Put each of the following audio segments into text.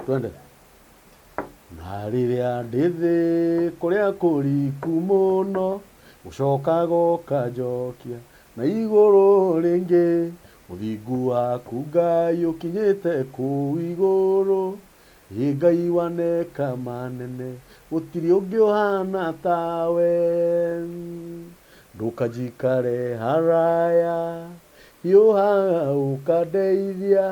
Twende. Na rĩrĩa ndĩ thĩ kũrĩa kũriku mũno, ũcokaga ũkanjokia na igũrũ rĩngĩ. Ũthingu waku Ngai ũkinyĩte kũu igũrũ, ĩ Ngai waneka manene, gũtirĩ ũngĩ ũhana tawe. Ndũkanjikare haraya, hiũhaga ũkandeithia,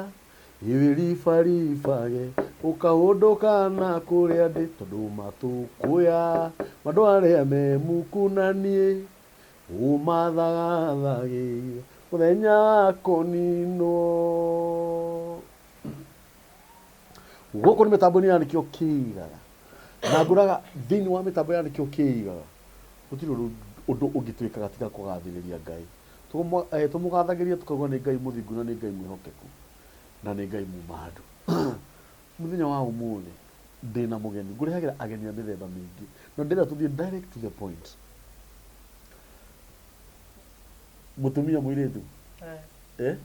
Iwĩribaribage ũkahũndũka na kũrĩa ndĩ tondũ matũkũya mandũ arĩa me muku na niĩ ũmathagathagĩire mũthenya wa kũninwo. Gũkũ nĩ mĩtambo-inĩ ya Nĩkĩo Kĩigaga na ngũraga thĩinĩ wa mĩtambo ya Nĩkĩo Kĩigaga gũtirĩ ũndũ ũngĩ twĩkaga tiga kũgathĩrĩria Ngai. Tũmũgathagĩria tũkauga nĩ Ngai mũthingu na nĩ Ngai mwĩhokeku na nĩ Ngai muma andũ. Mũthenya wa ũmũthĩ ndĩna mũgeni, ngũrehagĩra ageni a mĩthemba mĩingĩ na ndĩrenda tũthiĩ direct to the point. Mũtumia mũirĩtu, eh?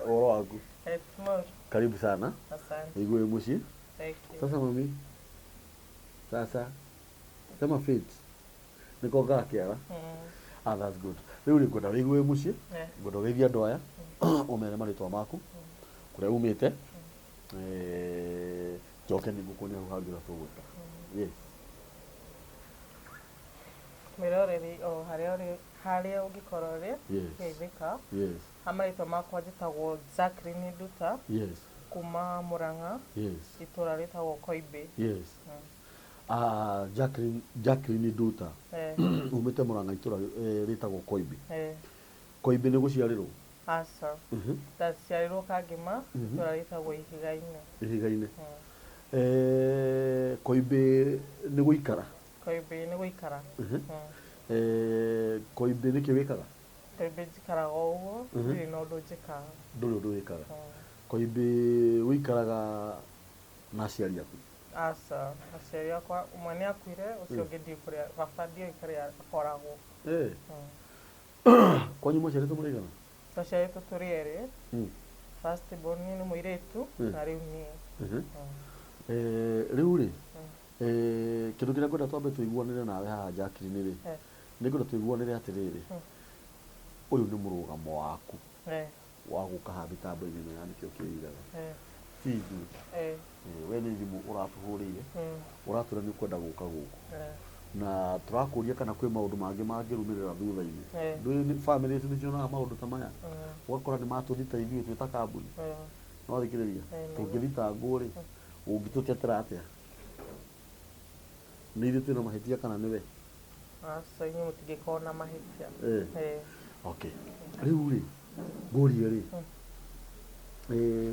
Ũhoro waku? Karibu sana. Asante. Wĩigue wĩ mũciĩ. Thank you. Sasa mami, sasa sema fit nĩko ngakĩara. Ah, that's good. Rĩu rĩ ngwenda wĩigue wĩ mũciĩ, ngwenda ũgeithie andũ aya, ũmere marĩtwa maku, kũrĩa umĩte, njoke nĩ ngũkuonia hau hangĩ ũrĩa tũgwĩka. Yes. Mwĩroreri o harĩa ũrĩ harĩa ũngĩkorwo ũrĩ, geithĩka. Yes. Ha marĩtwa makwa njĩtagwo Jacqueline Nduta kuma Mũrang'a, itũra rĩtagwo Koimbĩ. Yes. Ah, Jacqueline, Jacqueline Nduta. Umĩte Mũrang'a itũra rĩtagwo Koimbĩ. Koimbĩ nĩ gũciarĩrwo? Aca. Ndaciarĩrwo Kangema, itũra rĩtagwo Ihiga-inĩ. Ihiga-inĩ. Koimbĩ nĩ gũikara? Koimbĩ nĩ gũikara. Koimbĩ nĩkĩ wĩkaga? Koimbĩ njikaraga o ũguo, ndirĩ na ũndũ njĩkaga. Ndũrĩ ũndũ wĩkaga. Koimbĩ ũikaraga na aciari aku? Aca, aciari akwa ũmwe nĩ akuire, ũcio ũngĩ ndiũĩ kũrĩa, baba ndiũĩ kũrĩa akoragwo. Kwanyu mwaciarĩtwo mũrĩ aigana? Twaciarĩtwo tũrĩ erĩ. First born nĩ mũirĩtu na rĩu niĩ. Rĩu rĩ, kĩndũ kĩrĩa ngwenda twambe tũiguanĩre nawe haha Jacqueline rĩ, nĩ ngwenda tũiguanĩre atĩrĩrĩ, ũyũ nĩ mũrũgamo waku wa gũka haha mĩtambo-inĩ ĩno ya Nĩkĩo Kĩigaga. Ti ithuĩ. We nĩ thimũ ũratũhũrĩire, ũratwĩra nĩ ũkwenda gũka gũkũ. Na tũrakũria kana kwĩ maũndũ mangĩ mangĩrũmĩrĩra thutha-inĩ. Ndũĩ bamĩrĩ ici nĩ cionaga maũndũ ta maya, ũgakora nĩ matũthita ithuĩ twĩ ta kambuni. Nĩ wathikĩrĩria? Tũngĩthitangwo rĩ, ũngĩtũtetera atĩa? Nĩ ithuĩ twĩna mahĩtia kana nĩwe? Aca, inyuĩ mũtingĩkorwo na mahĩtia. Okay. Rĩu rĩ, ngũrie rĩ,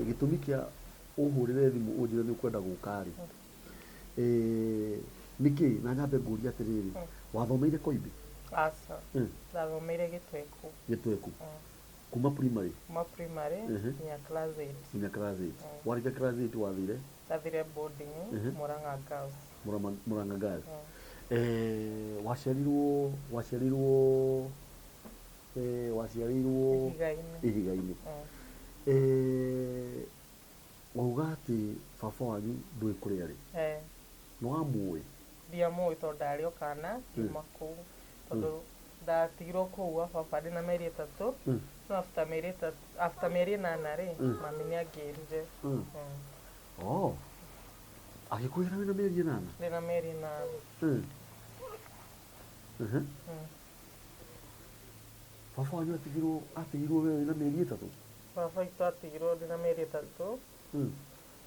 gĩtũmi kĩa ũhũrĩre thimũ ũnjĩre nĩ ũkwenda gũka rĩ, nĩkĩ? Na nyambe ngũrie atĩrĩrĩ, wathomeire Koimbĩ? Aca, ndathomeire Gĩtweku. Gĩtweku? Kuma primary? Kuma primary nginya class 8. Nginya class 8. Warĩkia class 8 wathire? Ndathire boarding, Murang'a Girls. Murang'a Girls. Waciarirwo, waciarirwo, waciarirwo Ihiga-inĩ. Ihiga-inĩ. Wauga atĩ baba wanyu ndũĩ kũrĩa arĩ? Nĩ wamũĩ? Ndiamũĩ tondũ ndarĩ o kana ngiuma kũu. Tondũ ndatigirwo kũu gwa baba ndĩna mĩeri ĩtatũ. No after mĩeri ĩtatũ, after mĩeri ĩnana rĩ, mami nĩ angĩrire. Oh. Agĩkwĩra wĩna mĩeri ĩnana? Ndĩna mĩeri ĩnana. Baba wanyu atigirwo, atigirwo we wĩna mĩeri ĩtatũ? Baba witũ atigirwo ndĩna mĩeri ĩtatũ.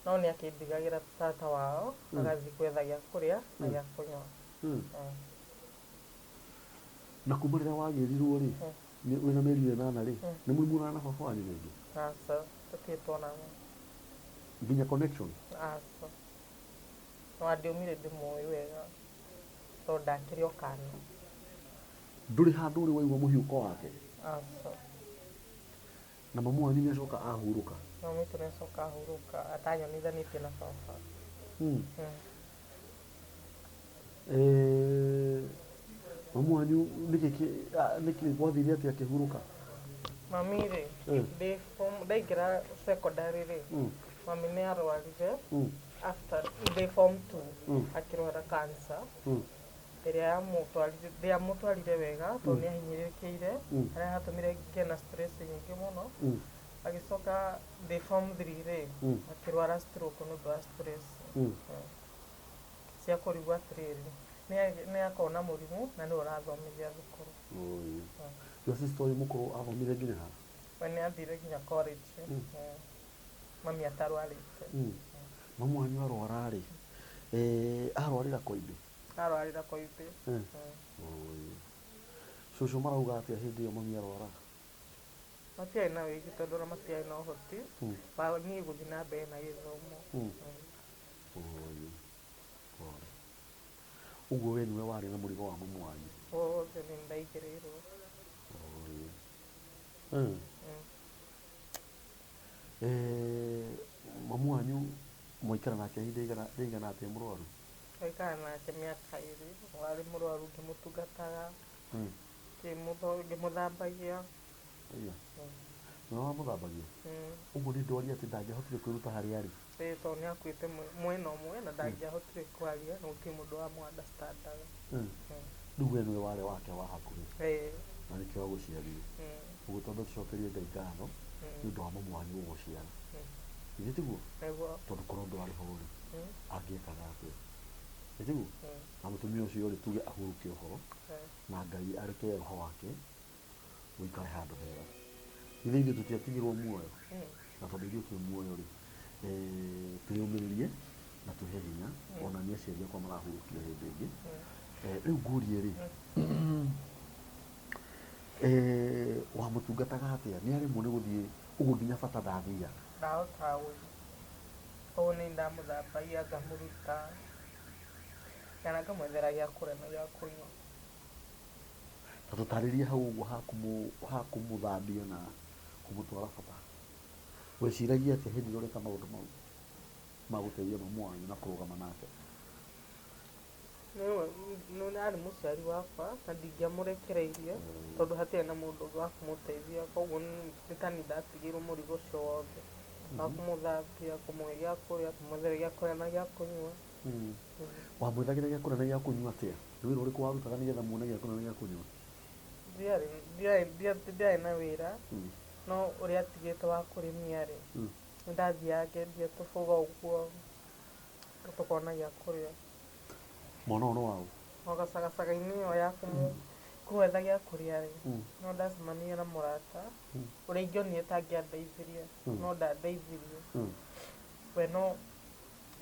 No nĩ akĩndigagĩra tata wao, agathiĩ gwetha gĩa kũrĩa na gĩa kũnyua. Na kuma rĩrĩa wagĩrirwo rĩ, wĩna mĩeri ĩnana rĩ, nĩ mũrĩ muonana na baba wanyu rĩngĩ? Aca, tũtirĩ tuonana. Nginya connection? Aca. No andiumire ndĩmũĩ wega tondũ ndakĩrĩ o kana. Ndũrĩ handũ ũrĩ waigua mũhiũko wake? Aca. Na mamu wanyu nĩ acoka ahurũka? Mamu witũ nĩ acoka ahurũka atanyonithanĩtie na baba. Mamu wanyu nĩkĩ gwathire atĩa akĩhurũka? Mami rĩ, ndĩ form, ndaingĩra secondary rĩ, mami nĩ arwarire. After ndĩ form 2 akĩrwara cancer ĩrĩa yamũtwarire ndĩamũtwarire wega tondũ nĩ ahinyĩrĩrĩkĩire harĩa hatũmire ngĩe na stress nyingĩ mũno. Agĩcoka ndĩ form 3 rĩ, akĩrwara stroke nĩ ũndũ wa stress cia kũrigwo atĩrĩrĩ, nĩ akorwo na mũrimũ na nĩwe ũrathomithia thukuru. Oi. Your sister ũyũ mũkũrũ athomire nginya ha? We nĩ athire nginya college. Mami atarwarĩte. Mamu wanyu arwara rĩ, arwarĩra Koimbĩ? Arwarĩra Koimbĩ. Oi. Cũcũ marauga atĩa hĩndĩ ĩyo mami arwara? Matiarĩ na wĩigi tondũ ona matiarĩ na ũhoti wa niĩ gũthiĩ na mbere na gĩthomo. Oi. Pole. Ũguo we nĩwe warĩ na mũrigo wa mamu wanyu? Wothe nĩ ndaigĩrĩirwo. Oi. Mamu wanyu mwaikara nake ihinda rĩigana atĩa mũrwaru? Twaikara nake mĩaka 2, warĩ mũrwaru ngĩmũtungataga, ngĩmũthambagia. Aya. Nĩwe wamũthambagia? Ũguo nĩ ndwari atĩ ndangĩahotire kwĩruta harĩa arĩ? Ĩĩ, tondũ nĩ akuĩte mwena ũmwe na ndangĩahotire kwaria na gũtirĩ mũndũ wamũ-understandaga. Rĩu we nĩwe warĩ wake wa hakuhĩ? Ĩĩ. Na nĩkĩo agũciarire? Ũguo twambe tũcokerie Ngai ngatho nĩ ũndũ wa mamu wanyu gũgũciara. Githĩ tiguo? Nĩguo. Tondũ korwo ndwarĩ ho rĩ, angĩekaga atĩa? Githĩ tiguo? Na mũtumia ũcio rĩ, tuge ahurũke ũhoro na Ngai areke roho wake ũikare handũ hega. Githĩ ithuĩ tũtiatigirwo muoyo? Na tondũ ithuĩ twĩ muoyo rĩ, twĩyũmĩrĩrie na twĩhe hinya, ona nĩ aciari akwa marahurũkire hĩndĩ ĩngĩ. Rĩu ngũrie rĩ, wamũtungataga atĩa? Nĩ aremwo nĩ gũthiĩ ũguo nginya bata ndathiaga? Ndahotaga gũthiĩ. Koguo nĩ ndamũthambagia, ngamũruta, kana ngamwethera gĩa kũrĩa na gĩa kũnyua. Ta tũtarĩrie hau ũguo ha kũmũthambia na kũmũtwara bata. Weciragia atĩa hĩndĩ ĩrĩa ũreka maũndũ mau ma gũteithia mamu wanyu na kũrũgama nake? Nĩ arĩ mũciari wakwa na ndingĩamũrekereirie tondũ hatiarĩ na mũndũ ũngĩ wa kũmũteithia, koguo nĩ ta niĩ ndatigĩirwo mũrigo ũcio wothe wa kũmũthambia, kũmũhe gĩa kũrĩa, kũmwethera gĩa kũrĩa na gĩa kũnyua. Wamwethagĩra gĩa kũrĩa na gĩa kũnyua atĩa? Nĩ wĩra ũrĩkũ warutaga nĩgetha muone gĩa kũrĩa na gĩa kũnyua? Ndiarĩ na wĩra, no ũrĩa atigĩte wa kũrĩmia rĩ, nĩ ndathiaga ngendia tũbũga ũguo tũkona gĩa kũrĩa. Mwana ũyũ nĩ waũ? O gacagaca-inĩ ĩyo ya kũmwetha gĩa kũrĩa rĩ, no ndacemanirie na mũrata ũrĩa ingĩonire ta angĩandeithirie, no ndandeithirie. We no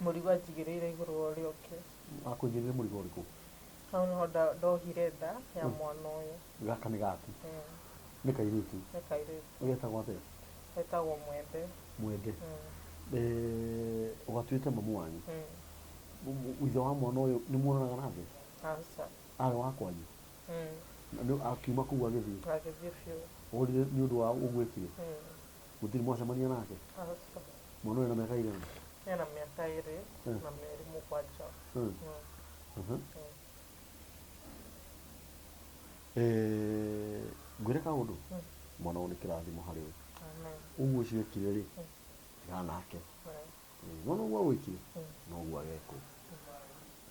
mũrigo anjigĩrĩire igũrũ wa ũrĩa ũngĩ. Akũigĩrĩire mũrigo ũrĩkũ? Hau nĩho ndohire nda ya mwana ũyũ. Gaka nĩ gaku? Nĩ kairĩtu? Nĩ kairĩtu. Getagwo atĩa? Getagwo Mwende. Mwende. Ũgatuĩte mamu wanyu? Ithe wa mwana ũyũ nĩ muonanaga nake? Aca. Arĩ wa kwanyu? Na akiuma kũu agĩthiĩ? Agĩthiĩ biũ. Orire nĩ ũndũ wa ũguo ekire? Gũtirĩ mwacemania nake? Aca. Mwana ũyũ ena mĩaka ĩigana? Ena mĩaka 2 na mĩeri 7. Ngwĩre kaũndũ? Mwana ũyũ nĩ kĩrathimo harĩ we. Ũguo ũcio ekire rĩ, tigana nake. Nona ũguo agwĩkire, noguo agekwo.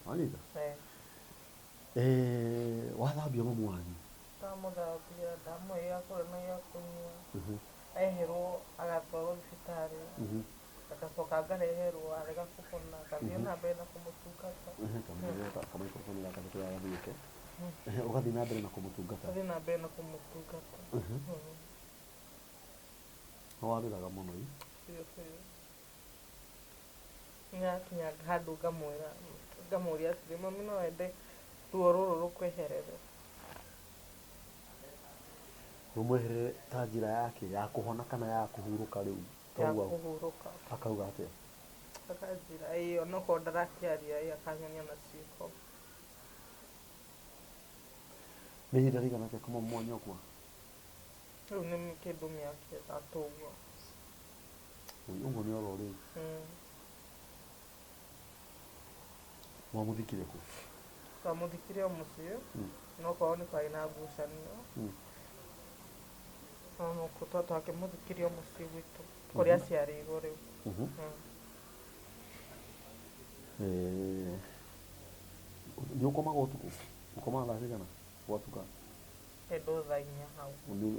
Wanyita? Wathambia mamu wanyu? Ndamũthambia, ndamũhe gĩa kũrĩa na gĩa kũnyua. Eherwo agatwarwo thibitarĩ. Agacoka ngareherwo arega kũhona, ngathiĩ na mbere na kũmũtungata. Kamaikroboni gaka nĩ kĩrĩa gathiĩte. Ũgathiĩ na mbere na kũmũtungata? Ngathiĩ na mbere na kũmũtungata. Nĩ warĩraga mũno ĩ? Biũ biũ. Nĩngakinya handũ ngamwĩra, ngamũria atĩrĩ, mami no wende ruo rũrũ rũkweherere? Rũmweherere ta njĩra yake ya kũhona kana ya kũhurũka rĩu? Ya kũhurũka. Akauga atĩa? Akanjĩra ĩĩ, onokorwo ndarakĩaria ĩĩ, akanyonia na ciĩko. Nĩ ihinda rĩigana atĩa kuma mwanyu akua? Rĩu nĩ kĩndũ mĩaka 3 ũguo. Ũguo nĩ oro rĩu. Mwamũthikire kũ? Twamũthikire o mũciĩ, no korwo nĩ kwarĩ na ngucanio. No twakĩmũthikire o mũciĩ gwitũ, kũrĩa aciarĩirwo rĩu. Eh, nĩ ũkomaga ũtukũ? Ũkomaga thaa cigana gwatuka? Kĩndũ thaa inya hau.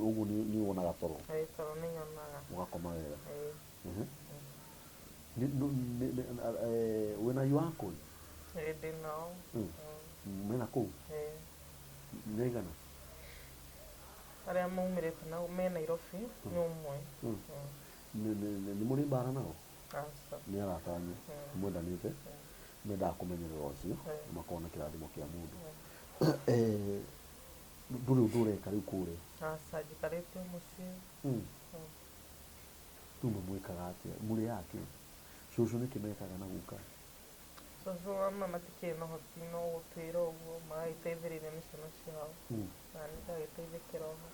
Ũguo nĩ wonaga toro? Ĩĩ, toro nĩ nyonaga. Ũgakoma wega? Ĩĩ. Wĩna your uncle? Ĩĩ, ndĩ nao. Mena kũu? Ĩĩ. Nĩ aigana? Arĩa maumĩrĩte na me Nairobi nĩ ũmwe. Nĩ mũrĩ mbara nao? Aca. Nĩ arata anyu? Mwendanĩte? Mendaga kũmenyerera ũcio, makorwo na kĩrathimo kĩa mũndũ. Ndũrĩ ũndũ ũreka rĩu kũrĩa? Aca, njikarĩte o mũciĩ. Rĩu mwĩkaga atĩa? Mũrĩaga kĩ? Cũcũ nĩkĩ mekaga na guka? Cũcũ amwe matikĩrĩ na ũhoti no gũtwĩra ũguo, magagĩteithĩrĩrio nĩ ciana ciao. Na niĩ ngagĩteithĩkĩra oho.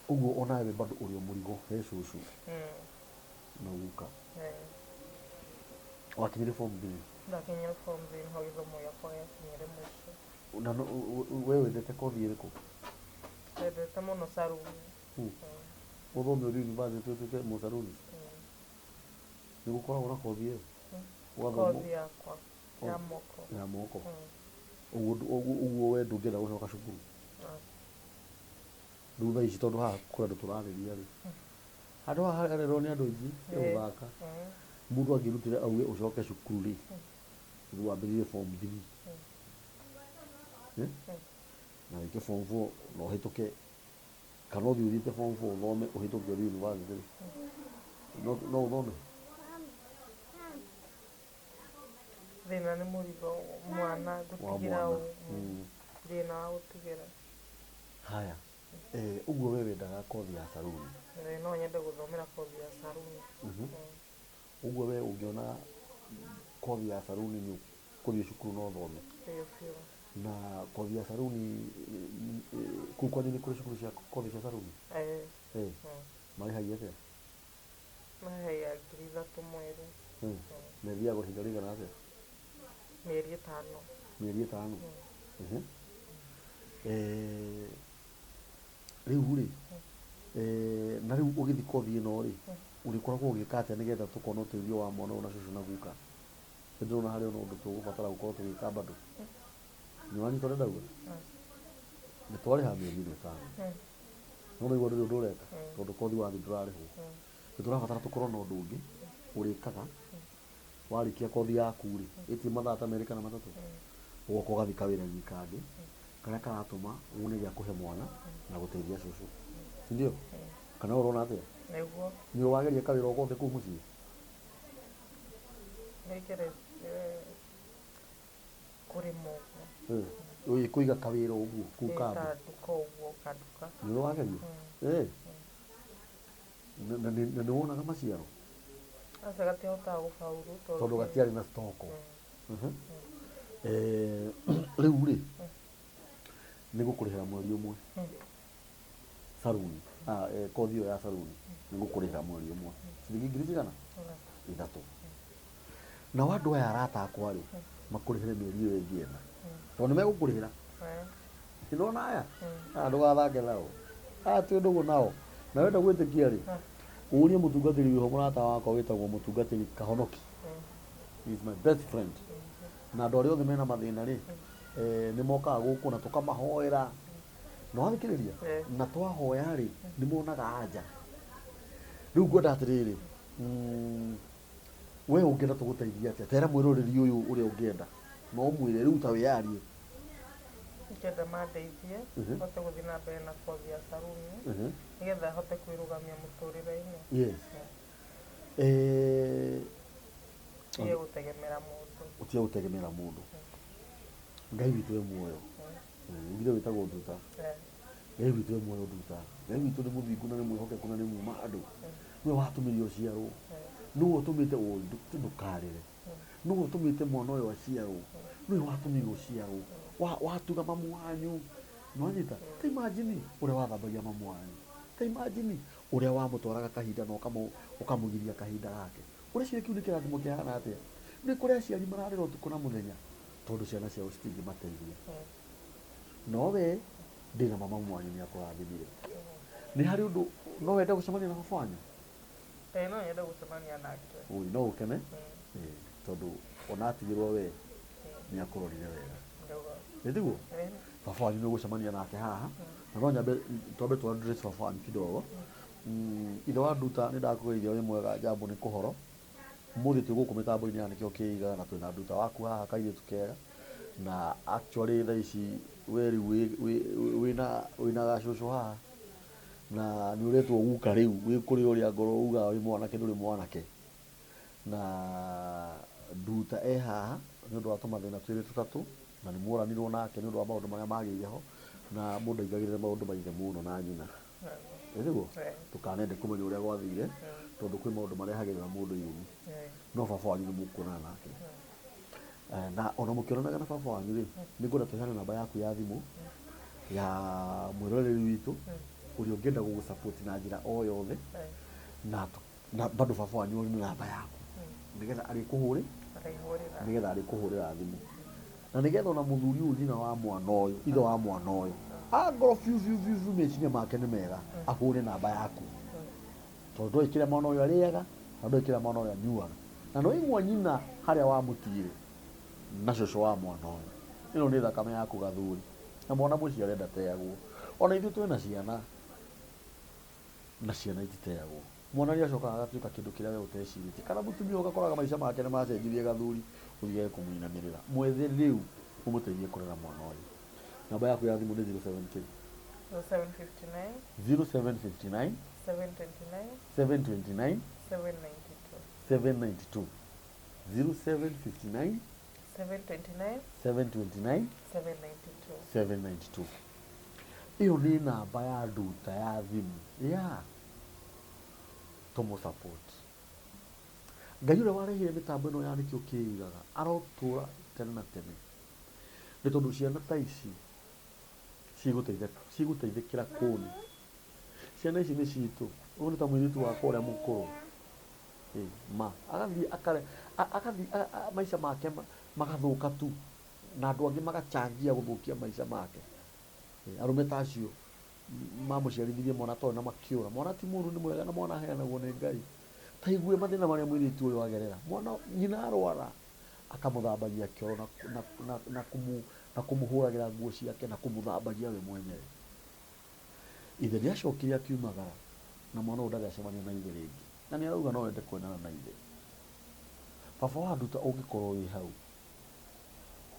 Ũguo onawe bado ũrĩ o mũrigo he cũcũ na guka? Wakinyire form 3? Ndakinyire form 3 nĩho gĩthomo gĩakwa gĩakinyire mũico. Na we wendete kothi ĩrĩkũ? Ndendete mũno saruni. Ũthome ũthiĩ university ũtuĩke mũcaruni? Nĩ gũkoragwo na kothi ĩyo? Kothi yakwa ya moko. Ya moko. Ũguo we ndũngĩenda gũcoka cukuru? Rĩu thaa ici tondũ haha kũrĩ andũ tũrarĩria rĩ, handũ haha harerwo nĩ andũ aingĩ nĩ gũthaka. Mũndũ angĩrutĩra auge ũcoke cukuru rĩ, rĩu wambĩrĩrie form 3. Na wĩke form 4 na ũhĩtũke, kana ũthiĩ ũthiĩte form 4 ũthome ũhĩtũke ũthiĩ university rĩ, no ũthome? Thĩna nĩ mũrigo mwana ngũtigĩra ũ, thĩna wa gũtigĩra. Haya, ũguo we wendaga kothi ya saruni? No nyende gũthomera kothi ya saruni. Ũguo we ũngĩona kothi ya saruni nĩ ũkũthiĩ cukuru na ũthome? Biũ biũ. Na kothi ya saruni, kũu kwanyu nĩ kũrĩ cukuru cia kothi cia saruni? Ĩĩ. Marĩhagia atĩa? Marĩhagia 3,000 mweri. Na ĩthiaga ihinda rĩigana atĩa? Mĩeri ĩtano. Mĩeri ĩtano? Rĩu rĩ, na rĩu ũgĩthiĩ kothi ĩno rĩ, ũrĩkoragwo ũgĩka atĩa nĩgetha tũkona ũteithio wa mwana ũyũ na cũcũ na guka? Nĩ ndĩrona harĩ ona ũndũ tũgũbatara gũkorwo tũgĩka bado. Nĩ ũranyita ũrĩa ndauga? Nĩ twarĩha mĩeri ĩno ĩtano. No ũraigua ndũrĩ ũndũ ũreka tondũ kothi wathiĩ ndũrarĩhwo. Nĩ tũrabatara tũkorwo na ũndũ ũngĩ ũrĩkaga warĩkia kothi yaku rĩ, ĩtie mathaa ta merĩ kana matatũ, ũgoka ũgathiĩ kawĩra-inĩ kangĩ karĩa karatũma wone gĩa kũhe mwana na gũteithia cũcũ. Si ndio? Kana we ũrona atĩa? Nĩguo. Nĩ wageria kawĩra o gothe kũu mũciĩ? Nĩngeretie kũrĩma ũguo. Ĩ kũiga kawĩra ũguo kũu kambĩ? Ta nduka ũguo, kanduka. Nĩ wageria? Na nĩ wonaga maciaro? Aca gatihotaga gũbauru tondũ gatiarĩ na stock. Rĩu rĩ, nĩ gũkũrĩhĩra mweri ũmwe saruni, kothi ĩyo ya saruni nĩ gũkũrĩhĩra mweri ũmwe ciringi ngiri cigana? 3. Nao andũ aya arata akwa rĩ, makũrĩhĩre mĩeri ĩyo ĩngĩ ĩna, tondũ nĩ megũkũrĩhĩra. Nĩwona aya? Aya ndũgathake nao. Aya twĩ ndũgũ nao. Na wenda gwĩtĩkia rĩ, ũrie mũtungatĩri wĩho mũrata wakwa wĩtagwo mũtungatĩri Kahonoki. He is my best friend. Na andũ arĩa othe mena mathĩna rĩ, nĩ mokaga gũkũ na tũkamahoera. Na wathikĩrĩria? Na twahoya rĩ, nĩ monaga anja. Rĩu ngwenda atĩrĩrĩ, we ũngĩenda tũgũteithie atĩa? Tera mwĩroreri ũyũ ũrĩa ũngĩenda. No ũmwĩre rĩu ta wĩyarie. Ingĩenda mandeithie, hote gũthiĩ na mbere na kothi ya saruni, nĩgetha hote kwĩrũgamia mũtũrĩre-inĩ. Yes. Tige gũtegemera mũndũ. Ũtige gũtegemera mũndũ. Ngai witũ e muoyo. Ugire wĩtagwo Nduta. Ngai witũ e muoyo Nduta. Ngai witũ nĩ mũthingu na nĩ mwĩhokeku na nĩ muma andũ. Nĩwe watũmire ũciarwo. Nĩwe ũtũmĩte ndũkarĩre. Nĩwe ũtũmĩte mwana ũyũ aciarwo. Nĩwe watũmire ũciarwo. Watuga mamu wanyu. Nĩwanyita? Ta imagine ũrĩa wathambagia mamu wanyu. Ta imagine ũrĩa wamũtwaraga kahinda na ũkamũgiria kahinda gake. Ũreciria kĩu nĩ kĩrathimo kĩhana atĩa? Nĩ kũrĩ aciari mararĩra ũtukũ na mũthenya tondũ ciana ciao citingĩmateithia. No we ndĩna mama wanyu nĩ akũrathimire. Nĩ harĩ ũndũ no wende gũcemania na baba wanyu? Ĩĩ, no nyende gũcemania nake. Oi, no ũkene? Tondũ ona atigĩrwo we nĩ akũrorire wega. Nĩ tiguo? Baba wanyu nĩ ũgũcemania nake haha na no nyambe twambe twa address baba wanyu kidogo. Ithe wa Nduta nĩ ndakũgeithia wĩ mwega jambo nĩ kũhoro. Ũmũthĩ twĩ gũkũ mĩtambo-inĩ ya Nĩkĩo Kĩigaga na twĩna Nduta waku haha kairĩtu kega na actually thaa ici we rĩu wĩna gacũcũ haha na nĩ ũretwo guka rĩu wĩ kũrĩ ũrĩa ngorwo ugaga wĩ mwanake ndũrĩ mwanake. Na Nduta e haha nĩ ũndũ wa tũmathĩna twĩrĩ tũtatũ na nĩ mworanirwo nake nĩ ũndũ wa maũndũ marĩa magĩire ho na mũndũ aingagĩrĩre maũndũ ma ithe mũno na nyina. Nĩguo? Ndũkanende kũmenya ũrĩa gwathire tondũ kwĩ maũndũ marehagĩrĩra mũndũ irumi. No baba wanyu nĩ mũkuonana nake. Na ona mũkĩonanaga na baba wanyu rĩ, nĩ ngwenda tũheane namba yaku ya thimũ ya mwĩroreri witũ ũrĩa ũngĩenda gũgũ support na njĩra o yothe na na bado baba wanyu arĩ na namba yaku nĩgetha arĩkũhũrĩ nĩgetha arĩkũhũrĩra thimũ na nĩgetha ona mũthuri ũyũ nyina wa mwana ũyũ ithe wa mwana ũyũ angorwo biũ biũ biũ biũ meciria make nĩ mega ahũre namba yaku tondũ ndoĩ kĩrĩa mwana ũyũ arĩaga na ndoĩ kĩrĩa mwana ũyũ anyuaga na nĩwaigua nyina harĩa wamũtigire na cũcũ wa mwana ũyũ ĩno nĩ thakame yaku gathuri na mwana mũciare ndateagwo ona ithuĩ twĩna ciana na ciana ititeagwo. Mwana nĩ acokaga agatuĩka kĩndũ kĩrĩa we ũtecirĩtie. Kana mũtumia ũgakoraga maica make nĩ macenjirie gathuri, ũthiage kũmũinamĩrĩra. Mwethe rĩu ũmũteithie kũrera mwana ũyũ. Namba yaku ya thimũ nĩ 07 kĩ? 0759 0759 729 729 792. 792 0759 729 729 792. 792. Ĩyo nĩ namba ya Nduta ya thimũ ya tũmũ support. Ngai ũrĩa warehire mĩtambo ĩno ya Nĩkĩo Kĩigaga arotũra tene na tene, nĩ tondũ ciana ta ici cigũteithĩkĩra kũni. Ciana ici nĩ citũ. Ũyũ nĩ ta mũirĩtu wakwa ũrĩa mũkũrũ. Ma agathiĩ akare, agathiĩ maica make magathũka tu na andũ angĩ magachangia gũthũkia maica make. Arũme ta acio mamũciarithirie mwana ta ũyũ na makĩũra. Mwana ti mũũru, nĩ mwega na mwana aheanagwo nĩ Ngai. Ta igue mathĩna marĩa mũirĩtu ũyũ agerera. Mwana nyina arwara akamũthambagia kĩoro na kũmũhũragĩra nguo ciake na kũmũthambagia we mwenyewe. Ithe nĩ acokire akiumagara na mwana ũyũ ndarĩ acemania na ithe rĩngĩ. Na nĩ arauga no ende kwendana na ithe. Baba wa Nduta ũngĩkorwo wĩ hau,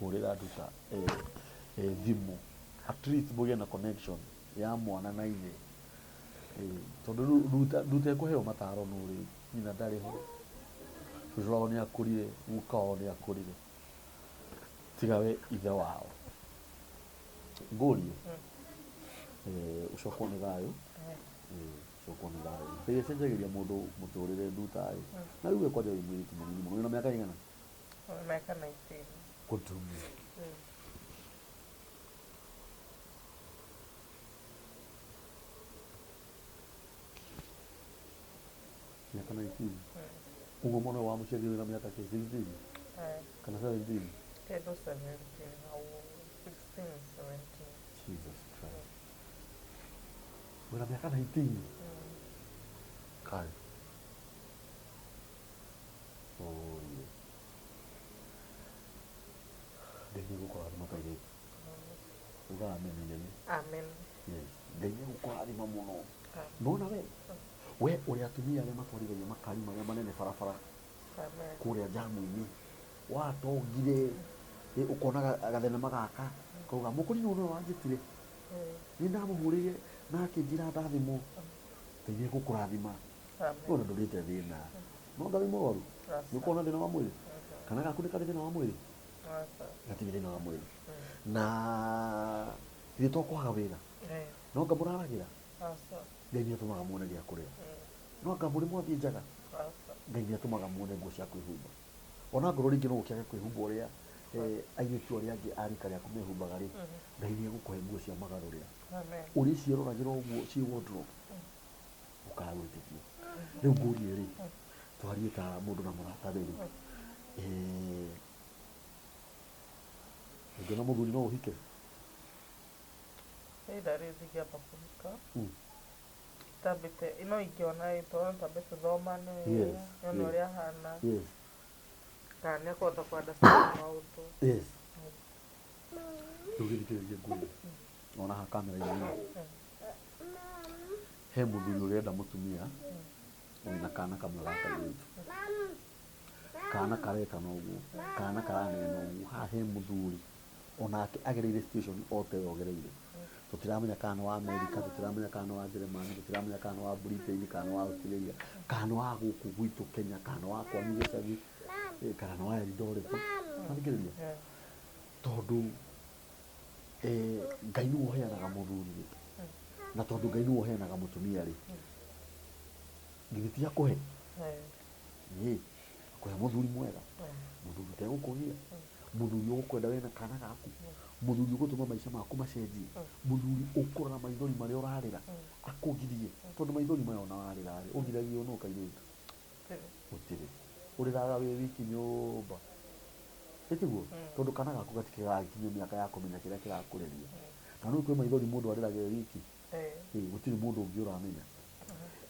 hũrĩra Nduta thimũ. At least mũgĩe na connection ya mwana na ithe. Tondũ rĩu Nduta ĩkũheo mataro no rĩu nyina ndarĩ ho. Cũcũ wao nĩ akũrire, guka wao nĩ akũrire. Tiga we ithe wao. Ngũrie, ũcokwo nĩ thayũ. Ũcokwo nĩ thayũ. Ngai acenjagĩria mũndũ mũtũrĩre Nduta ĩ. Na rĩu we kwanja wĩ mũirĩtu mũnini mũno, wĩna mĩaka ĩigana? Mĩaka 19. Kũndumia. Mĩaka 19. Ũguo mwana ũyũ wamũciarire wĩna mĩaka kĩ? 16? Kana 17? Kĩndũ 17 hau, 16, 17. Jesus Christ. Wĩna mĩaka 19? Kai. Oh, yeah. Ngai nĩ egũkũrathima kairĩtu. Uga amen nene. Amen. Yes. Ngai nĩ egũkũrathima mũno. Nona we? We ũrĩa atumia arĩa matwarithagia makari marĩa manene barabara. Amen. Kũrĩa jamu-inĩ. Watongire, ũkona gathenema gaka. Kauga, mũkũrinũ nĩwe wanjĩtire. Nĩ ndamũhũrĩire na akĩnjĩra ndathimwo. Ngai nĩ egũkũrathima. Amen. Ona ndũrĩte thĩna. No Ngai mũrwaru. Nĩ ũkona thĩna wa mwĩrĩ? Kana gaku nĩ karĩ thĩna wa mwĩrĩ? Gatirĩ thĩna wa mwĩrĩ. Na ithuĩ to kwaga wĩra. No anga mũraragĩra? Ngai nĩ atũmaga muone gĩa kũrĩa. No anga mũrĩ mwathiĩ njaga? Ngai nĩ atũmaga muone nguo cia kwĩhumba. Ona ngorwo rĩngĩ no ũkĩage kwĩhumba ũrĩa airĩtu arĩa angĩ a rika rĩaku mehumbaga rĩ, Ngai nĩ egũkũhe nguo cia magarũrĩra. Ũrĩa ciĩroragĩra ũguo ciĩ wardrobe, ũkaga gwĩtĩkia. Rĩu ngũrie rĩ, twarie ta mũndũ na mũrata rĩ, ũngĩona mũthuri no ũhike? Either rĩ ndingĩamba kũhika. Tambĩte, no ingĩona ĩ, tondũ twambe tũthomane, nyone ũrĩa ahana. Kana nĩ akũhota kũ understand maũndũ. Yes. Rĩu gĩthikĩrĩrie ngwĩre, ona haha kamera-inĩ rĩ, he mũthuri ũrenda mũtumia wĩna kana kamwe ga kairĩtu. Kana karetana ũguo, kana karanena ũguo, haha he mũthuri onake agereire situation o ta ĩyo ũgereire. Tũtiramenya kana nĩ wa Amerika, tũtiramenya kana nĩ wa Jeremani, tũtiramenya kana nĩ wa Britain, kana nĩ wa Australia, kana nĩ wa gũkũ gwitũ Kenya, kana nĩ wa kwanyu gĩcagi, kana nĩ wa Eldoret. Wathikĩrĩria? Tondũ Ngai nĩwe ũheanaga mũthuri rĩ, na tondũ Ngai nĩwe ũheanaga mũtumia rĩ, githĩ ti akũhe? Ĩĩ, akũhe mũthuri mwega, mũthuri ũtegũkũgia, mũthuri ũgũkwenda wĩna kana gaku, mũthuri ũgũtũma maica maku macenjie, mũthuri ũkũrora maithori marĩa ũrarĩra akũgirie, tondũ maithori maya ona warĩra rĩ, ũgiragio nũ kairĩtu? Gũtirĩ. Ũrĩraga wĩ wiki nyũmba. Ĩtiguo? Tondũ kana gaku gatikĩrakinyia mĩaka ya kũmenya kĩrĩa kĩrakũrĩria. Na nĩũĩ kwĩ maithori mũndũ arĩraga e wiki? Ĩĩ, gũtirĩ mũndũ ũngĩ ũramenya.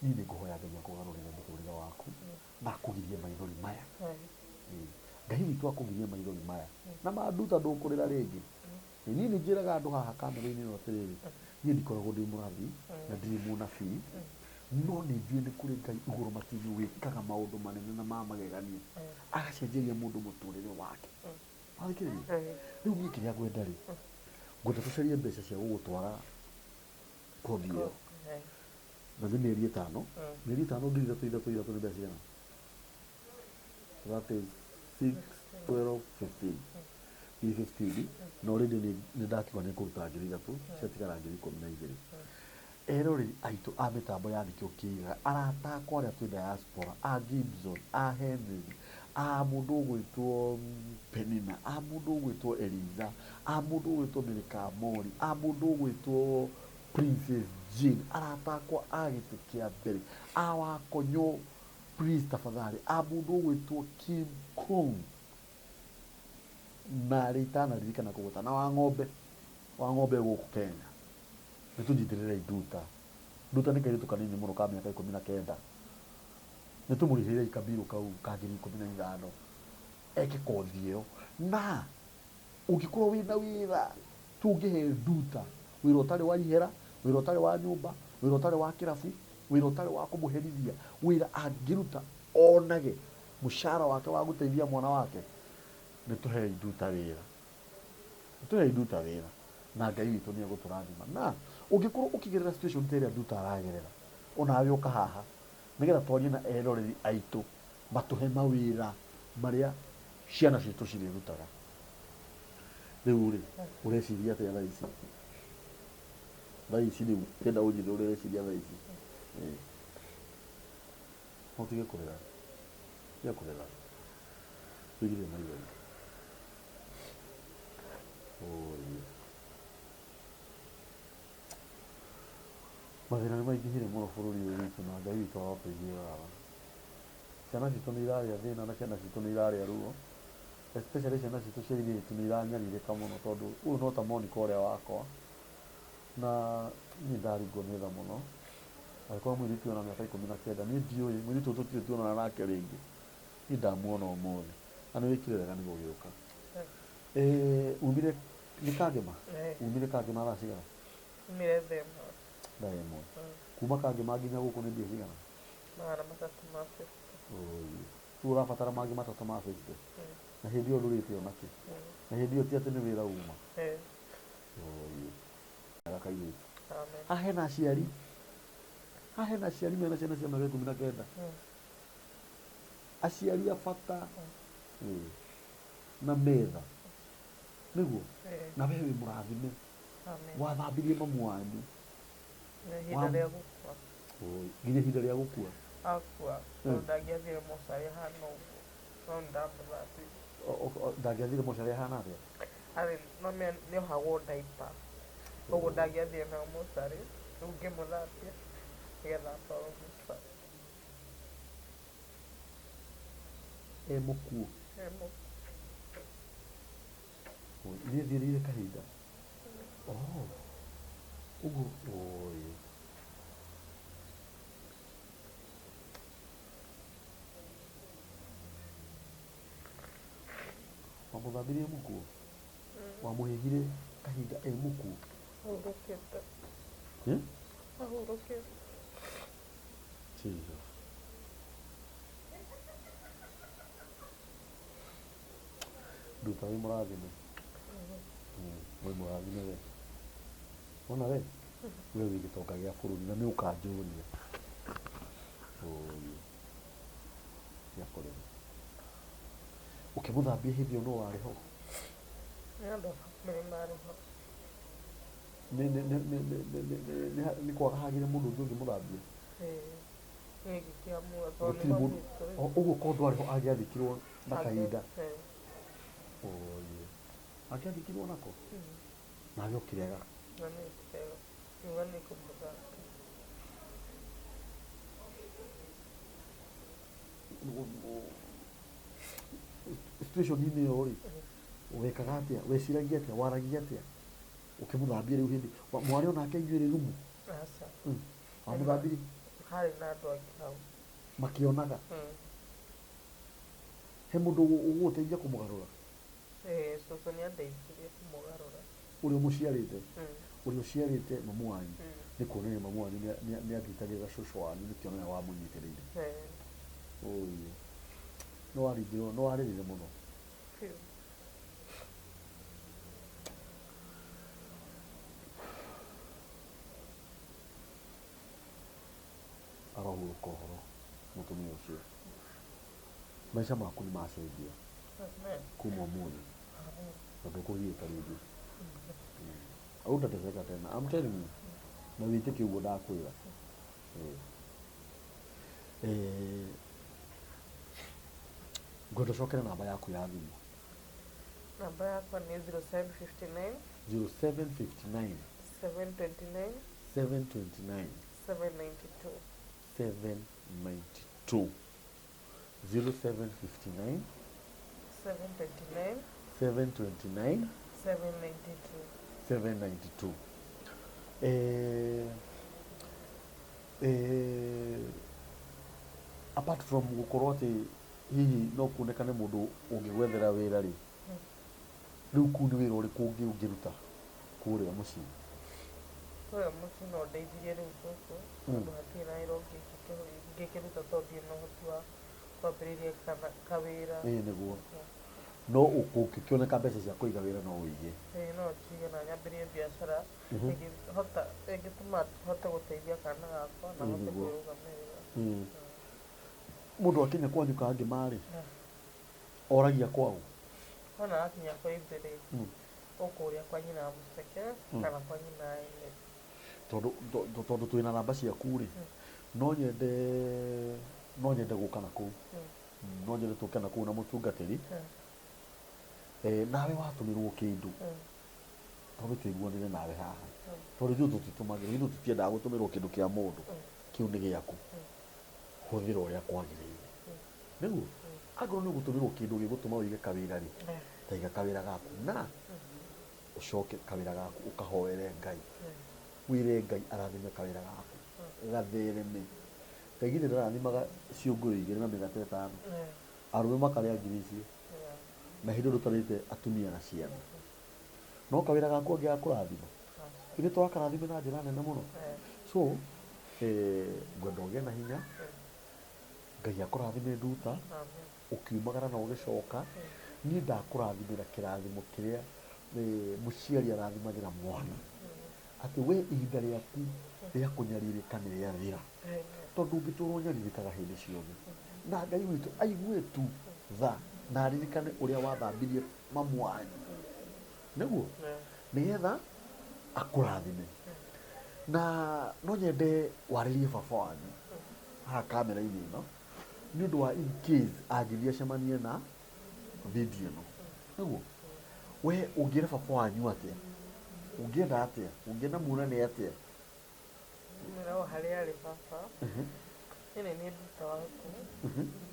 Niĩ nĩ ngũhoya Ngai akũgarũrĩre mũtũrĩre waku na akũgirie maithori maya. Ĩĩ, Ngai witũ akũgirie maithori maya. Na ma nduta ndũkũrĩra rĩngĩ. Ĩĩ, niĩ nĩ njĩraga andũ haha kamera-inĩ ĩno atĩrĩrĩ, niĩ ndikoragwo ndĩ mũrathi na ndirĩ mũnabii, no nĩ njũĩ nĩ kũrĩ Ngai igũrũ matu-inĩ wĩkaga maũndũ manene na ma magegania, agacenjeria mũndũ mũtũrĩre wake. Wathikĩrĩria? Rĩu niĩ kĩrĩa ngwenda rĩ, ngwenda tũcarie mbeca cia gũgũtwara kothi ĩyo. Na nĩ mĩeri ĩtano. Mĩeri ĩtano 3000 ithatũ ithatũ nĩ mbeca cigana? That is 6, 12, 15. Ngiri 15, na already nĩ ndakiuga nĩ ngũruta 3000, ciatigara 12,000. Eroreri aitũ a mĩtambo ya Nĩkĩo Kĩigaga, arata akwa arĩa twĩ diaspora, a Gibson, a Henry, a mũndũ ũgwĩtwo Penina, a mũndũ ũgwĩtwo Eliza, a mũndũ ũgwĩtwo Mary Kamori, a mũndũ ũgwĩtwo Princess Jane, arata akwa a gĩtĩ kĩa mbere, a Wakonyo, please tafadhali, a mũndũ ũgwĩtwo Kim Kong, na arĩa itanaririkana kũgweta, na wa ng'ombe, wa ng'ombe gũkũ Kenya. Nĩ tũnyitĩrĩrei Nduta. Nduta nĩ kairĩtu kanini mũno ka mĩaka 19. Nĩ tũmũrĩhĩrei kabirũ kau ka 15,000 eke kothi ĩyo. Na ũngĩkorwo wĩna wĩra tũngĩhe Nduta, wĩra ũtarĩ wa ihera, wĩra ũtarĩ wa nyũmba, wĩra ũtarĩ wa kĩrabu, wĩra ũtarĩ wa kũmũherithia, wĩra angĩruta onage mũcara wake wa gũteithia mwana wake, nĩ tũhei Nduta wĩra. Nĩ tũhei Nduta wĩra na Ngai witũ nĩ egũtũrathima. Na ũngĩkorwo ũkĩgerera situation ta ĩrĩa Nduta aragerera, onawe ũka haha nĩgetha twarie na eroreri aitũ matũhe mawĩra marĩa ciana citũ cirĩrutaga. Rĩu rĩ, ũreciria atĩa thaa ici? Thaa ici rĩu ndĩrenda ũnjĩre ũrĩa ũreciria thaa ici. Ĩĩ. No ũtige kũrĩra. Tiga kũrĩra. Wĩgirie maithori. Oi. Mathĩna nĩ maingĩhire mũno bũrũri ũyũ witũ na Ngai witũ arotũiguĩra tha. Ciana citũ nĩ irarĩa thĩna na ciana citũ nĩ irarĩa ruo. Especially ciana citũ cia airĩtu nĩ iranyarirĩka mũno tondũ ũyũ no ta Monica ũrĩa wakwa. Na niĩ ndaringwo nĩ tha mũno. Angĩkorwo mũirĩtu ũyũ ena mĩaka 19, niĩ ndiũĩ, mũirĩtu ũyũ tũtirĩ tuonana nake rĩngĩ. Niĩ ndamuona ũmũthĩ. Na nĩ wĩkire wega nĩ gũgĩũka. Umire nĩ Kangema? Umire Kangema thaa cigana? Umire thaa ĩmwe. Thaa ĩmwe. Kuma Kangema nginya gũkũ nĩ mbia cigana? 350. Oi. Rĩu ũrabatara mangĩ 350? Na hĩndĩ ĩyo ndũrĩte ona kĩ? Na hĩndĩ ĩyo ti atĩ nĩ wĩra uma? Oi. Kairĩtu. Haha hena aciari. Haha hena aciari mena ciana cia mĩaka 19. Aciari a bata. Ĩĩ. Na metha. Nĩguo? Na we wĩ mũrathime. Wathambirie mamu wanyu. Ihinda rĩa gũkua. Oi. Nginya ihinda rĩa gũkua. Akua. Tondũ ndangĩathire mocarĩ ahana ũguo. No nĩ ndamũthambirie. Ndangĩathire mocarĩ ahana atĩa? Arĩ no nĩohagwo diaper. Koguo ndangĩathire nayo mocarĩ. Rĩu ngĩmũthambia nĩgetha atwarwo mocarĩ. E mũkuũ? E mũkuũ. Oi, nĩ athiĩrĩire kahinda? Oh, ũguo, oi. Wamũthambirie mũkuo? Wamũhĩhire kahinda e mũkuo? Ahurũkĩte. Eh? Ahurũkĩte. Jesus. Nduta wĩ mũrathime. Wĩ mũrathime we. Wona we? We wĩ gĩtonga gĩa bũrũri na nĩ ũkanjũria. Ũyũ. Gĩa kũrĩma. Ũkĩmũthambia hĩndĩ ĩyo nũ warĩ ho? Nĩ andũ a bamĩrĩ marĩ ho. Nĩ nĩ nĩ nĩ nĩ nĩ nĩ nĩ nĩ kwaga hagĩre mũndũ ũngĩ ũngĩmũthambia? Ĩĩ. Niĩ ngĩkĩamua tondũ nĩ Gũtirĩ mami mũndũ. witũ rĩ. Ũguo korwo ndwarĩ ho angĩathikirwo na kahinda. Ĩĩ. Oye. Angĩathikirwo nako? Nawe ũkĩrega. Na niĩ ngĩrega. Ngiuga nĩ ngũmũthambia. Situation-inĩ ĩyo rĩ, wekaga atĩa? Weciragia atĩa? Waragia atĩa? Ũkĩmũthambia rĩu hĩndĩ mwarĩ onake inyuĩ rĩ rumu? Aca. Wamũthambirie? Harĩ na andũ angĩ hau. Makĩonaga? He mũndũ ũgũgũteithia kũmũgarũra? Ĩĩ, cũcũ nĩ andeithirie kũmũgarũra. Ũrĩa ũmũciarĩte? Ũrĩa ũciarĩte mamu wanyu? Nĩ kuonania mamu wanyu nĩ agitagĩra cũcũ wanyu nĩkĩo nĩwe wamũnyitĩrĩire. Ũyũ. Nĩ waringirwo, nĩ warĩrire mũno? Biũ. Arohurũka ũhoro mũtumia ũcio. Maica maku nĩ macenjia kuma ũmũthĩ. Na ndũkũgiĩka rĩngĩ. Hautateseka tena. I'm telling you. Na wĩtĩkie ũguo ndakwĩra. Ngwenda ũcokere namba yaku ya thimũ. Namba yakwa nĩ 0759 0759 729 729 792. 792. 0759 729 729 792. 792. Apart from gũkorwo atĩ hihi no kuonekane mũndũ ũngĩgwethera wĩra rĩ, rĩu kũu nĩ wĩra ũrĩkũ ũngĩ ũngĩruta kũrĩa mũciĩ? Kũrĩa mũciĩ no ndeithirie rĩu cũcũ, tondũ hatirĩ na wĩra ũngĩ ingĩkĩruta tondũ ndirĩ na ũhoti wa kwambĩrĩria kana kawĩra. Ĩĩ nĩguo. No ũngĩkĩoneka mbeca cia kũiga wĩra no ũige. Ĩĩ no njige na nyambĩrĩrie biacara ĩngĩhota ĩngĩtũma hote gũteithia kana gakwa na hote kwĩrũgamĩrĩra. Mũndũ akinya kwanyu Kangema rĩ, oragia kwaũ? Wona akinya kwa ithe rĩ, ũkũria kwa nyina wa Mũceke kana kwa nyina wa Emily. Tondũ twĩna namba ciaku rĩ, no nyende no nyende gũka na kũu. No nyende tũke na kũu na mũtungatĩri. Nawe watũmĩrwo kĩndũ. Twambe tũiguanĩre nawe haha. Tondũ ithuĩ tũtitũmagĩrwo, ithuĩ tũtiendaga gũtũmĩrwo kĩndũ kĩa mũndũ. Kĩu nĩ gĩaku. Hũthĩra ũrĩa kwagĩrĩire. Nĩguo? Angorwo nĩ ũgũtũmĩrwo kĩndũ gĩgũtũma ũige kawĩra rĩ, ta iga kawĩra gaku na ũcoke kawĩra gaku ũkahoere Ngai. Wĩre Ngai arathime kawĩra gaku. Gathereme. Ngai githĩ ndarathimaga ciũngũyũ igĩrĩ na mĩgate ĩtano. Arũme makarĩa ngiri icio. Na hĩndĩ ĩyo ndũtarĩte atumia na ciana. No kawĩra gaku angĩgakũrathima. Ithuĩ tũrakarathime na njĩra nene mũno. So, ngwenda ũgĩe na hinya. Ngai akũrathime Nduta. Ũkiumagara na ũgĩcoka. Niĩ ndakũrathimĩra kĩrathimo kĩrĩa mũciari arathimagĩra mwana. Atĩ we ihinda rĩaku rĩa kũnyarirĩka nĩ rĩathira. Tondũ ũngĩtũra ũnyarirĩkaga hĩndĩ ciothe. Na Ngai witũ aigue tu tha na aririkane ũrĩa wathambirie mamu wanyu. Nĩguo? Nĩgetha akũrathime. Na no nyende warĩrie baba wanyu haha kamera-inĩ ĩno nĩ ũndũ wa in case angĩthiĩ acemanie na video ĩno. Nĩguo? We ũngĩra baba wanyu atĩa? Ũngĩenda atĩa? Ũngĩenda muonane atĩa? Mwĩra o harĩa arĩ baba. Niĩ nĩ niĩ Nduta waku.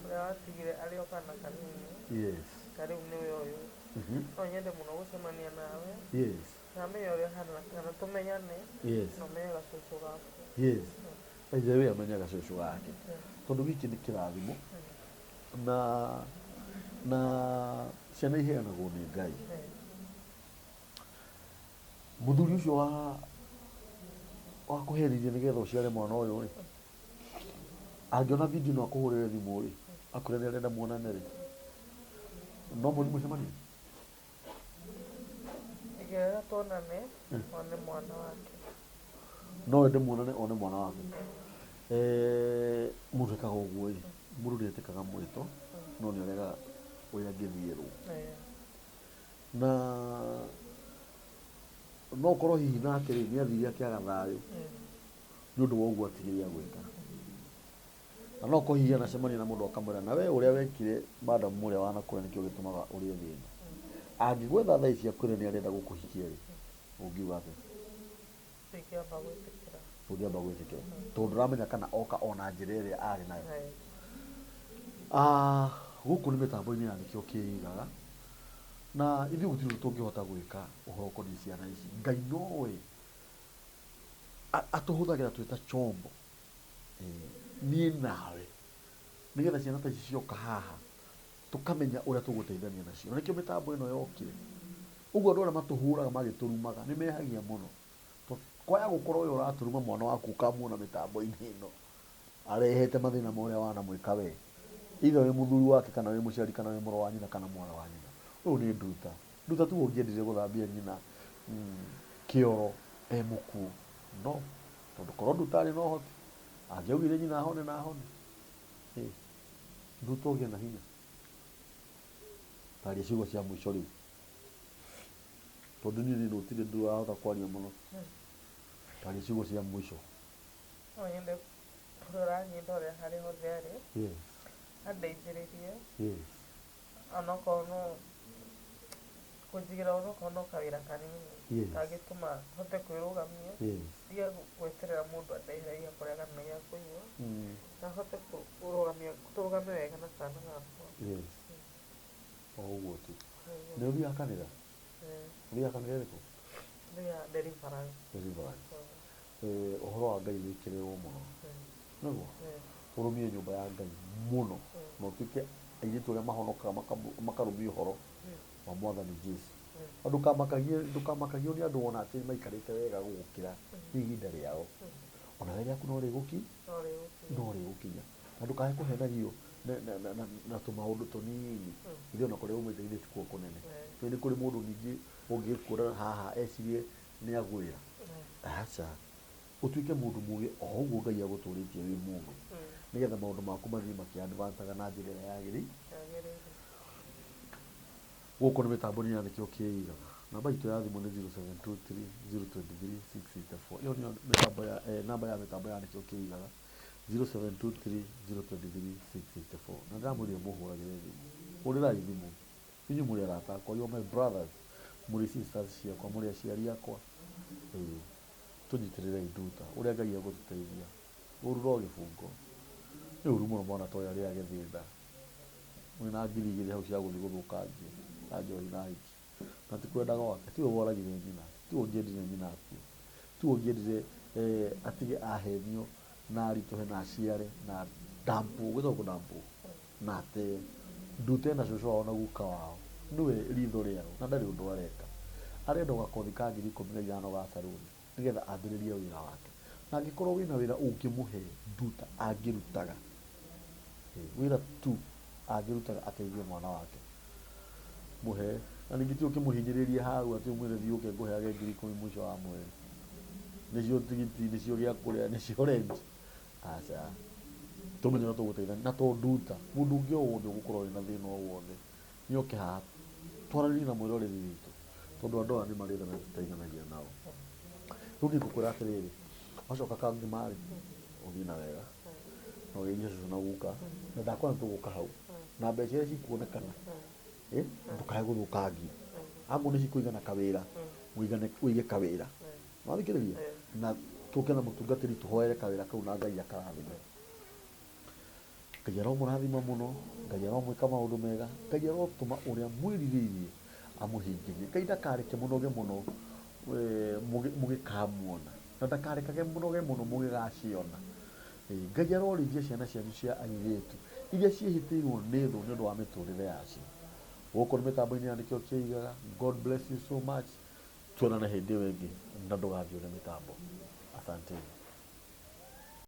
Ũrĩa watigire arĩ o kana kanini. Na rĩu nĩwe ũyũ. No nyende mũno gũcemania nawe. Na menye ũrĩa ũhana kana tũmenyane. Na ũmenye gacũcũ gaku. By the way, amenye gacũcũ gake. Tondũ gĩkĩ nĩ kĩrathimo. Na Ciana iheanagwo nĩ Ngai. Mũthuri ũcio wa wakũhenirie nĩgetha ũciare mwana ũyũ rĩ, angĩona video no akũhũrĩre thimũ rĩ, akwĩre nĩ arenda muonane rĩ, no mũthiĩ mũcemanie? Ingĩenda tuonane one mwana wake. No wende muonane one mwana wake? Eh, mũndũ ekaga ũguo ĩ, mũndũ nĩ etĩkaga mwĩto no nĩ aregaga ũrĩa angĩthiĩrwo. Na no ũkorwo hihi nake rĩ, nĩ athire akĩaga thayũ nĩ ũndũ wa ũguo atigire agwĩka. Na no ũkorwo hihi anacemania na mũndũ akamwĩra na we ũrĩa wekire madam ũrĩa wanakũrĩa nĩkĩo gĩtũmaga ũrĩe thĩna. Angĩgwetha thaa ici akwĩre nĩ arenda gũkũhikia rĩ, ũngiuga atĩa? Ndingĩamba gwĩtĩkĩra. Ndũngĩamba gwĩtĩkĩra tondũ ndũramenya kana oka ona njĩra ĩrĩa arĩ nayo. Ah, gũkũ nĩ mĩtambo-inĩ ya nĩkĩo kĩigaga na ithuĩ gũtirĩ ũndũ tũngĩhota gwĩka ũhoro ũkoniĩ ciana ici. Ngai nowe atũhũthagĩra twĩ ta chombo, niĩ nawe, nĩgetha ciana ta ici cioka haha tũkamenya ũrĩa tũgũteithania nacio. Na nĩkĩo mĩtambo ĩno yokire. Ũguo andũ arĩa matũhũraga magĩtũrumaga nĩ mehagia mũno. Kwaya gũkorwo we ũratũruma mwana waku ũkamuona mĩtambo-inĩ ĩno arehete mathĩna ma ũrĩa wanamwĩka we. Either wĩ mũthuri wake kana wĩ mũciari kana wĩ mũrũ wa nyina kana mwarĩ wa nyina. Ũyũ nĩ Nduta. Nduta tiwe ũngĩendire gũthambia nyina kĩoro e mũkuũ. No, tondũ korwo Nduta arĩ na ũhoti, angĩaugire nyina ahone na ahone. Nduta ũgĩe na hinya. Taria ciugo cia mũico rĩu. Tondũ niĩ nĩ gũtirĩ ndĩrahota kwaria mũno. Taria ciugo cia mũico. No nyende ũrĩa ũranyita ũrĩa harĩa hothe arĩ. Andeithĩrĩrie. Onokorwo no kũnjigĩra onokorwo no kawĩra kanini. Kangĩtũma hote kwĩrũgamia. Ndige gweterera mũndũ andehere gĩa kũrĩa kana gĩa kũnyua. Na hote kũrũgamia tũrũgame wega na kana gakwa. O ũguo tu. Nĩ ũthiaga kanitha? Ũthiaga kanitha ĩrĩkũ? Thiaga Deliverance. Deliverance. Ũhoro wa Ngai wĩkĩrĩrwo mũno. Nĩguo? Ũrũmie nyũmba ya Ngai mũno. Na ũtuĩke airĩtu arĩa mahonokaga makarũmia ũhoro wa Mwathani Jesu. Na ndũkamakagio nĩ andũ wona atĩ maikarĩte wega gũgũkĩra nĩ ihinda rĩao. Ona we rĩaku no rĩgũkinya. Na ndũkae kũhenagio na tũmaũndũ tũnini. Ithuĩ ona kũrĩa umĩte githĩ ti kuo kũnene. Nĩ kũrĩ mũndũ ningĩ ũngĩgĩkuona haha ecirie nĩ agwĩra. Aca. Ũtuĩke mũndũ mũgĩ o ũguo Ngai agũtũrĩtie wĩ mũgĩ. Nĩgetha maũndũ maku mathiĩ makĩ-advance-aga na njĩra ĩrĩa yagĩrĩire. Gũkũ nĩ mĩtambo-inĩ ya nĩkĩo kĩigaga. Namba itũ ya thimũ nĩ 0723 023 684. Ĩyo nĩyo mĩtambo ya namba ya mĩtambo ya nĩkĩo kĩigaga 0723 023 684. Na ndĩramwĩrire mũhũragĩre thimũ. Hũrĩrai thimũ. Inyuĩ mũrĩ arata akwa, you are my brothers, mũrĩ sisters ciakwa, mũrĩ aciari akwa. Tũnyitĩrĩrei Nduta, ũrĩa Ngai egũtũteithia. Ũru no gĩbungo. Nĩ ũru mũno mwana ta ũyũ arĩage thĩna. Wĩna 2,000 hau cia gũthiĩ gũthũkangia na njohi na hiki. Na ti kwenda gwake, tiwe woragire nyina, tiwe ũngĩendire nyina akue, tiwe ũngĩendire atige ahenio na aritũhe na aciare na ndampwo, gwĩtagwo kũdampwo, na ateo. Nduta ena cũcũ wao na guka wao, nĩwe ritho rĩao na ndarĩ ũndũ areka. Arenda o gakothi ka 15,000 ga saruni nĩgetha ambĩrĩrie wĩra wake. Na angĩkorwo wĩna wĩra ũngĩmũhe Nduta angĩrutaga, wĩra tu angĩrutaga ateithie mwana wake, mũhe. Na ningĩ ti ũkĩmũhinyĩrĩrie hau atĩ ũmwĩre thiĩ ũke ngũheage 10,000 mũico wa mweri. Nĩcio tigiti, nĩcio gĩa kũrĩa, nĩcio rent. Aca. Tũmenye ũrĩa tũgũteithania. Na to Nduta, mũndũ ũngĩ o wothe ũgũkorwo wĩna thĩna o wothe, nĩ oke haha twaranĩrie na mwĩroreri witũ, tondũ andũ aya nĩ marĩ tha na tũteithanagia nao. Rĩu niĩ ngũkwĩra atĩrĩrĩ, wacoka kangima rĩ, ũthiĩ na wega, na ũgeithie cũcũ na guka, na ndakora nĩ tũgũka hau, na mbeca iria cikuonekana, ndũkae gũthũkangia. Akorwo nĩ cikũigana kawĩra, ũige kawĩra. Wathikĩrĩria? Na tũke na mũtungatĩri tũhoere kawĩra kau na Ngai akarathime. Ngai aromũrathima mũno, Ngai aromwĩka maũndũ mega, Ngai arotũma ũrĩa mwĩrirĩirie amũhingĩrie. Ngai ndakareke mũnoge mũno mũgĩkamuona, na ndakarekage mũnoge mũno mũgĩgaciona. Ngai arorĩithia ciana cianyu cia airĩtu iria ciĩhĩtĩirwo nĩ thũ nĩ ũndũ wa mĩtũrĩre yacio. Gũkũ nĩ mĩtambo-inĩ ya Nĩkĩo Kĩigaga. God bless you so much. Tuonane hĩndĩ ĩyo ĩngĩ na ndũgathiũre mĩtambo. Asanteni.